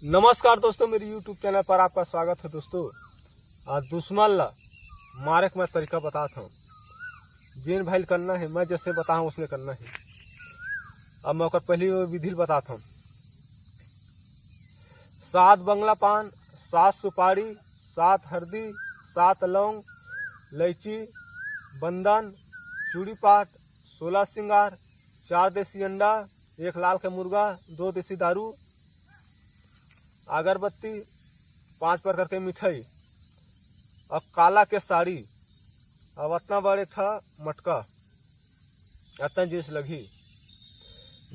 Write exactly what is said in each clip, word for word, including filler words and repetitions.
नमस्कार दोस्तों, मेरे YouTube चैनल पर आपका स्वागत है। दोस्तों, आज दुश्मन ला मारे के मैं तरीका बतात हूँ। जिन भाई करना है, मैं जैसे बताऊँ उसने करना है। अब मैं ओकर पहली वो विधि बतात हूँ। सात बंगला पान, सात सुपारी, सात हरदी, सात लौंग, लैची, बंदन, चूड़ी पाट, सोलह सिंगार, चार देसी अंडा, एक लाल के मुर्गा, दो देसी दारू, अगरबत्ती, पांच प्रकार के मिठाई, अब काला के साड़ी, अब अतना बड़े ठा मटका, अतना जिनिस लगही।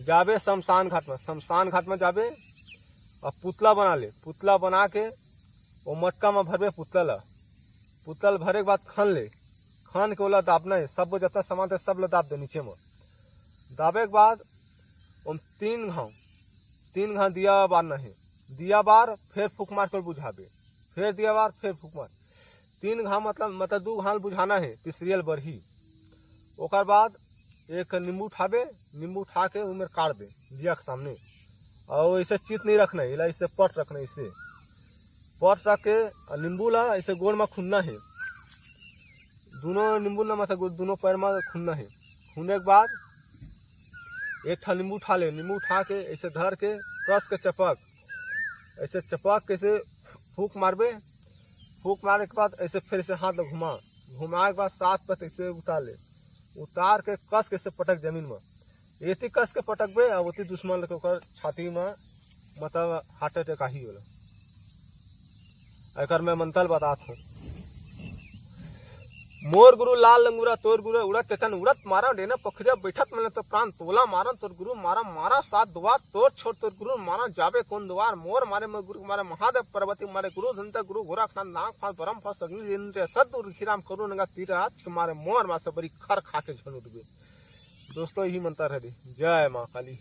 जाबे शमशान घाट में, शमशान घाट में जाबे, अब पुतला बना ले, पुतला बना के वो मटका में भरबे पुतला ला। पुतला भरे के बाद खन ले, खन के ओला दाबना है, सब जतना सामान थे सब ला दाब दे नीचे में। दाबे के बाद ओम तीन घाव, तीन घाव दिया बारना है। दिया बार, फिर फूक मार के बुझाबे, फिर दिया बार, फिर फूक मार। तीन घाव मतलब, मतलब दू घाव बुझाना है, तीसरी ल बरही। ओकर बाद एक नींबू उठाबे, नींबू उठा के उमेर काट दे दिया के सामने। और ऐसे चित नहीं रखना है, इला ऐसे पट रखना है, ऐसे पट रख के और नींबू ला ऐसे गोड़ में खुनना है। दोनों नींबू ला मतलब गो-, दोनों पैर में खुनना है। खुने के बाद एक ठा नींबू उठा ले, नींबू उठा के ऐसे धर के कस के चपक, ऐसे चपक के ऐसे फूक मारबे। फूक मारे के बाद ऐसे फिर से हाथ ला घुमा, घुमाए के बाद सात पत ऐसे उतार ले, उतार के कस के ऐसे पटक जमीन में। एती कस के पटकबे, अब ओती दुश्मन लगे ओकर छाती में, मतलब हार्ट अटैक आही होला। एकर मैं मंत्र बतात हूँ। मोर गुरु लाल लंगूरा, तोर गुरु उड़त चचन, उड़त मारा डेना पोखरिया, बैठत मन तो प्राण तोला मारन, तोर गुरु मारा, मारा सात दुआर, तोर छोड़ तोर गुरु मारा, जाबे कौन दुआर, मोर मारे मोर गुरु मारे, महादेव पार्वती मारे, गुरु धनता गुरु गोरखनाथ, नाग फाल ब्रह्म फाल सगली इंद्र, सद गुरु घिराम करू नंगा तीर, आज के मारे मोर मार से बड़ी खर खा के झन उठबे। दोस्तों, यही मंत्र है। जय माँ काली।